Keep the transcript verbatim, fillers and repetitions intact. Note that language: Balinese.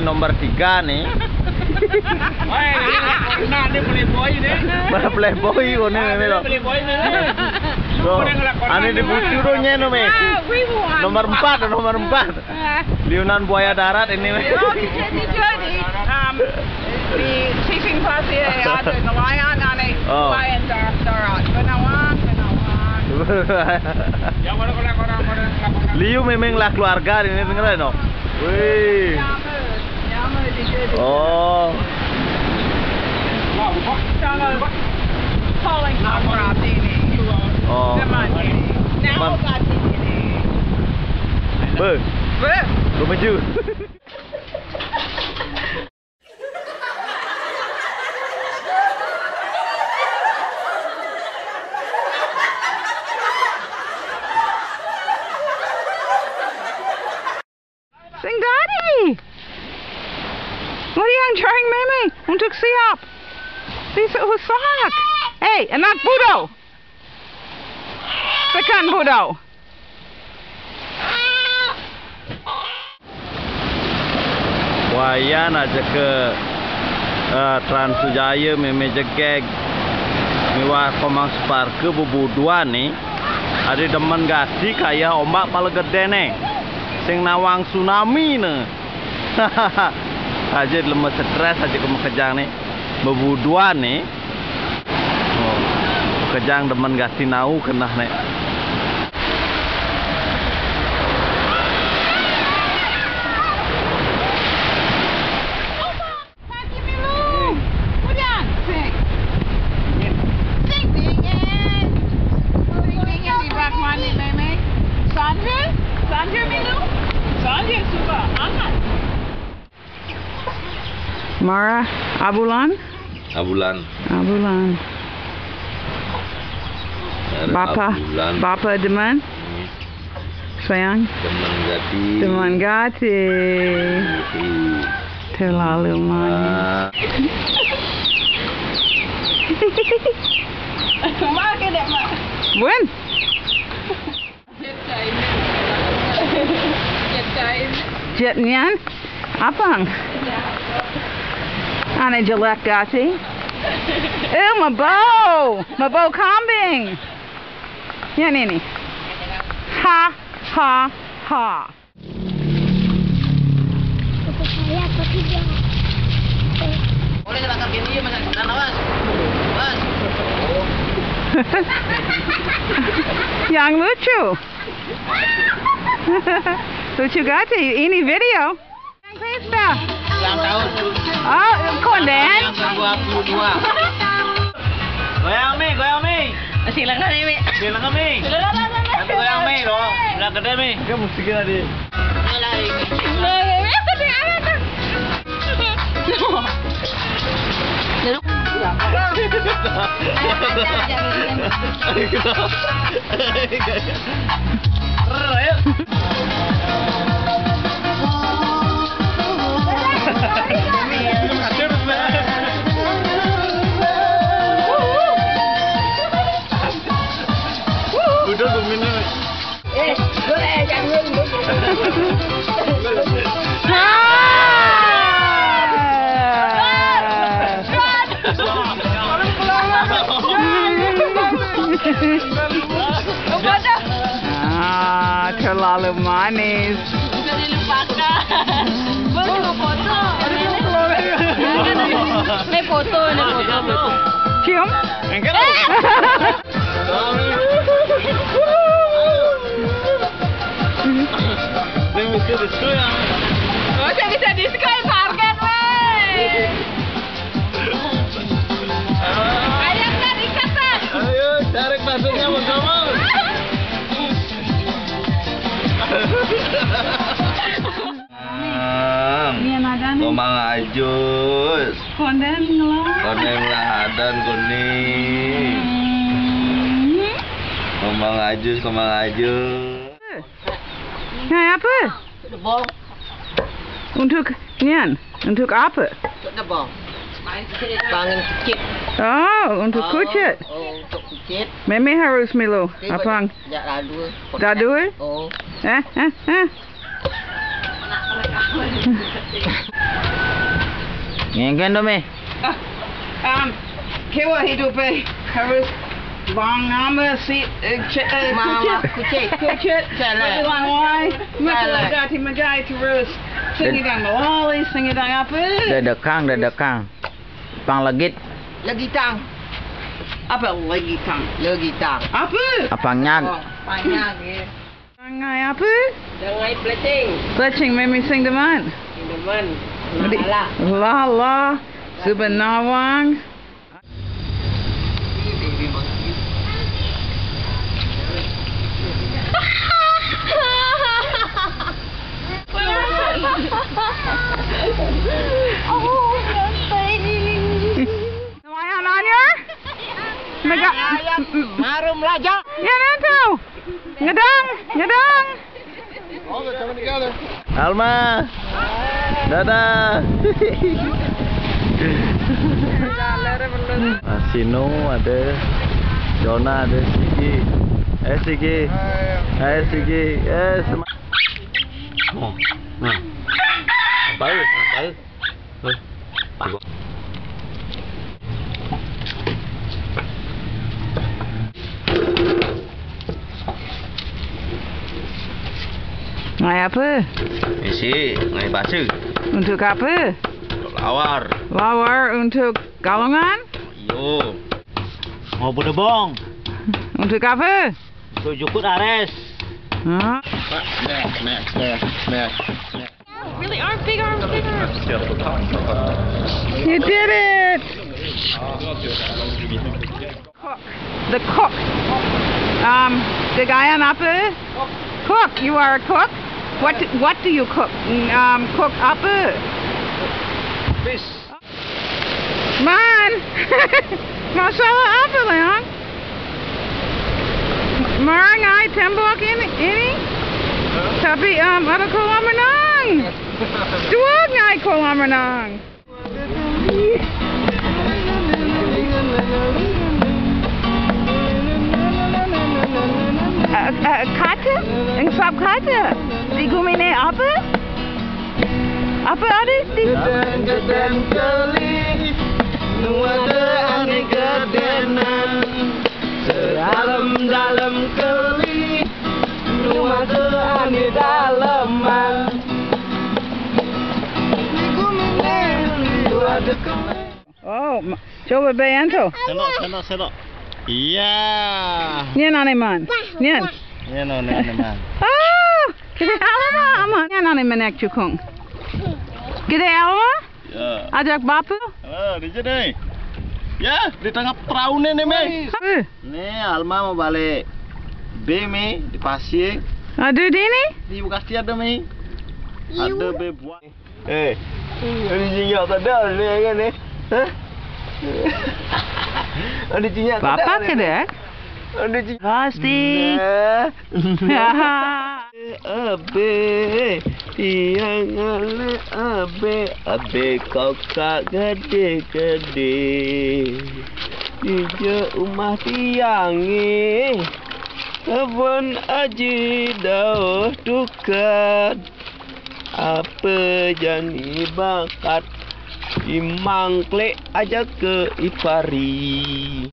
Nomor tiga nih. Wah, ini, nah, ini playboy nih. Mana playboy ini, nah, ini loh. Playboy ini. Loh, ane di bucu do nyeno, me. Nomor empat, nomor empat. Liunan buaya darat ini, me. Jadi, jadi, um, di fishing class ya, ya, ada nelayan ane. Oh. Buaya dar-, darat. Benawang, benawang. Liu memang lah keluarga ini, dengar no. Wih. Oh. Oh. Be. Be. Lumeju. Sing gadi. Muriang jaring meme untuk siap. Bisa usak. Hey, anak budo. Tekan budo. Wayan aja ke, eh, Trans Sujaya meme jegeg. Miwah Komang Suparke bebuduan nih. Ade demen gati kaya ombak pala gede ne. Sing nawang tsunami ne. Aja lemes stres aja ke makejang ne. Bebuduan ne. Oh, makejang demen gati nau keneh ne. Sing. Sing dingin. Sing dingin di bak mandi, Meme. Sandra? Sandra, Milu? Sandra suka amat. Mara, abulan? Abulan. Abulan. Mara, bapa, abulan. Bapa demen? Hmm. Sayang. Teman gati. Teman gati. Ih. Terlalu manis. Ah. Makan deh, Mak. Bun. Jet nian? Apang? Ane jelek gati. Eh, mabo. Mabo kambing. Yan ini. Ha, ha, ha. Boleh bakar gini ya, Mas? Sana, Mas. Mas. Yang lucu. Lucu gati, ini video. Yang pesta. Ulang tahun. Oh, konden. Yang kedua puluh dua. Goyang, Mi, goyang, Mi. Silakan, Mi. Silakan, Mi. Silakan, silakan. Nanti goyang, Mi, loh. Udah gede, Mi. Dia musiknya tadi. Mulai. Mulai. Duduk. Udah, gue minum. Ah, terlalu manis. Bisa dilupakan. Boleh foto. Ini foto, ini foto. Cium. Ini bisa diskon ya? Oh, saya bisa diskon, target, weh. Ayo, kan, ikat, kan. Ayo, tarik pasirnya, Bang Kamal. Mang. Iya, nadan. Komang Ajus. Konden ngelah. Konden lah adan kuning. Hmm. Komang Ajus, Komang Ajus. Nah, apa? Debong. Untuk nian, untuk apa? Untuk debong. Bangin kucit. Oh, untuk kucit. Oh, untuk kucit. Meme harus milu. Apang? Ya, dadua. Dadua? Oh. Eh, eh, eh. Ngengken to, Mi. Um, kewa hidup eh harus bang nama si eh, ce- eh, Mama kucit. Kucit. Kucit, jalan. Bang wai. Masalah gati magai terus. Singidang mawali, singidang apa? Dadakang, dadakang. Pang legit. Legitang. Apa legitang? Legitang. Apa? Apang nyag. Oh, panyag ya. Dangai apa? Dangai plecing. Plecing, mimi sing deman. Sing deman. Lala. Lala. Subanawang. Nelayan anyar? Nega- Marum raja. Ya, nanti. Ngedang, ngedang. Alma. Dadah. Asino ada. Jona ada, Sigi. Eh, Sigi. Eh, Sigi. Eh, sem- Oh, nah. Apa? Apa? Ngai apa? Isi, ngai basa. Untuk apa? Lawar. Lawar untuk galongan? Yo. Mau bedebong. Untuk apa? Untuk jukut ares. Hah? Next, next, next, next, next. Really arm, big arm, big arm. You did it! Cook. The cook. Um, the guy on apa? Cook. You are a cook? What do, what do you cook? Um, cook apa? Fish. Man! Masalah apa, Leon? Marangai tembok ini, ini? Tapi, um, ada kolam renang. Dua ngai kolam renang. Eh, eh, kata? Engsap kata? Di gumine apa? Apa ada di Geden, geden keli, nu ada ane gedenan. Sedalem-dalem keli, nu ada ane daleman. Di gumine, nu ada keli. Oh, ma- coba bayangkan. Selok, selok, selok. Iya. Nian ane man. Nian. Iya, no, no, no, man. Oh, kita alamak, aman. Nian ane menek cukung. Kita alamak? Ya. Ajak bapu. Ah, di sini. Ya, di tengah perahu nih, nih, Mei. Eh, Nih, Alma mau balik. Be, Mei, di pasir. Aduh, di ini? Di Bekasi ada, Mei. Ada be buah. Eh, ini jinjak tak ada ni kan ni? Hah? Ada jinjak tak ada. Papa ni? Kedek? Ada jinjak. Pasti. Nah. Abe, tiang ale abe, abe kau kak gede-gede. Di je rumah tiang eh. Kebun aji dauh tukat. Apa jani bakat? Imang klik aja ke ipari.